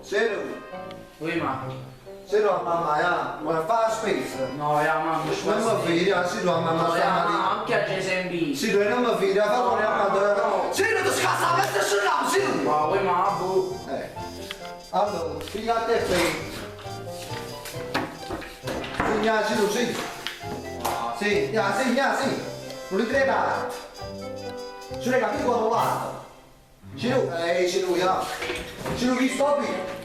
Sero. Oi ma. Sero a mamma ja, vuoi fare la spesa? No, ja mamma, Non mi fido, ja, Siro a mamma No, ja, sta ma anche a Gesembì. Siro, non mi fido, fa con la mamma. Siro, tu scassa, messa sul ramo, Siro. Ma oi ma bu. Eh. Allora, figlia a te, fai. Sì, Siro, sì. Sì, ja, sì, ja, sì. Non li trena. Siro, capito quando va? Siro, Siro, ja. Siro, chi sto qui?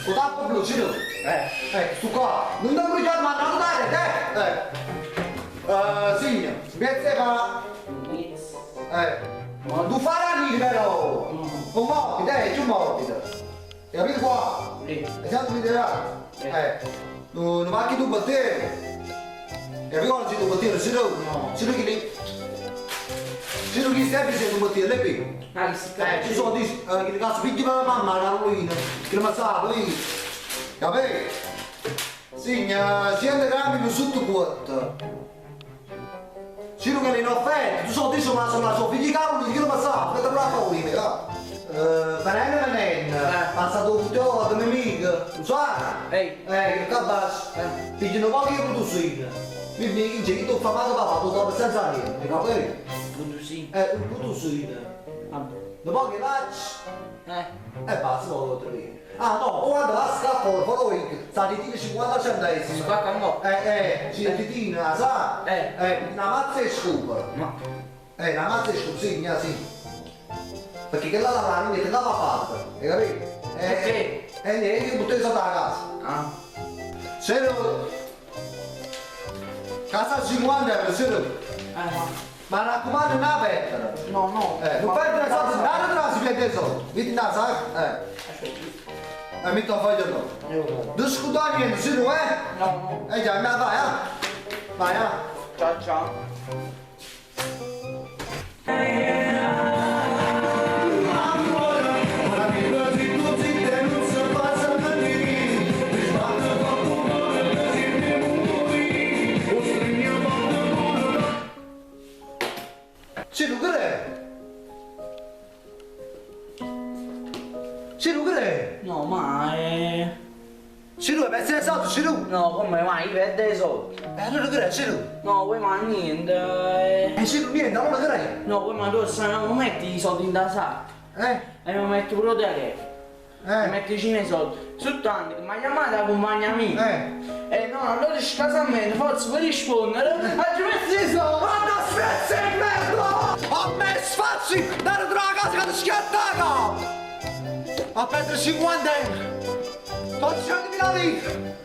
Con tappo blu, Siro. Eh. Sto qua. Non devo bruciare, ma non dare, eh. Eh. Signor, spiezze fa. Eh. Tu fai la però. Un morbido, più morbido. Hai capito qua? Sì. E siamo qui là. Eh. Non manchi tu battere. Hai capito quando c'è tu battere? Se no, No. se no chi lì. Se no chi sempre c'è tu battere, lei qui. Ah, che si Ci sono dici, che le cazzo pigli per la mamma, Carolina, che non sa, lui. Capito? Signor, 100 grammi di sottocuotto. Sì, che le offerte, tu so, dici, ma sono la sua figlia Carolina, che non sa, fai la Paolina, va. Venendo, venendo, passato tutto da mio amico, lo sai? Ehi. Che capace. Eh. Pigliano poco io produsino. Mi mi dice che tu fa male papà, tu dopo senza niente, hai capito? Produsino. Un produsino. Vabbè. Dopo che faccio? Eh. E basta, lo trovi. Ah no, guarda la scappa, poi sta di 50 centesimi. Spacca un po'. Sì, titina, sa? Eh. Una mazza e scopa. Ma. Una mazza e scopa, sì, sì. Perché quella là la mette là va fatta, hai capito? Perché? Niente, io butto sotto la casa. Ah. Se no... Casa 50 euro, se no. Eh. Ma raccomando, non aperta. No, no. Non perdere soldi, non te si perde soldi. Vedi là, sai? Aspetta. Metto un foglio no. Io no. Non scudare niente, se no, eh? No, no. Già, ma vai, eh? Vai, eh? Ciao, ciao. Ciro, che è? Ciro, che è? No, ma è... Ciro, è mezzo soldi, Ciro! No, come mai? Perde i soldi. Allora che è, Ciro? No, poi ma niente. Ciro, niente, allora che è? No, poi ma tu se non metti i soldi in tasca. Eh? E non metti pure te. Eh? Metti i soldi. Su tanti, mi ha chiamato la compagna mia. Eh? No, allora casa a me, forse puoi rispondere. Ha già messo i soldi! Guarda, sfezzi di merda! A me sfazzi! Dare la casa che ti schiatta la capo! A perdere 50 euro! 100.000 lire!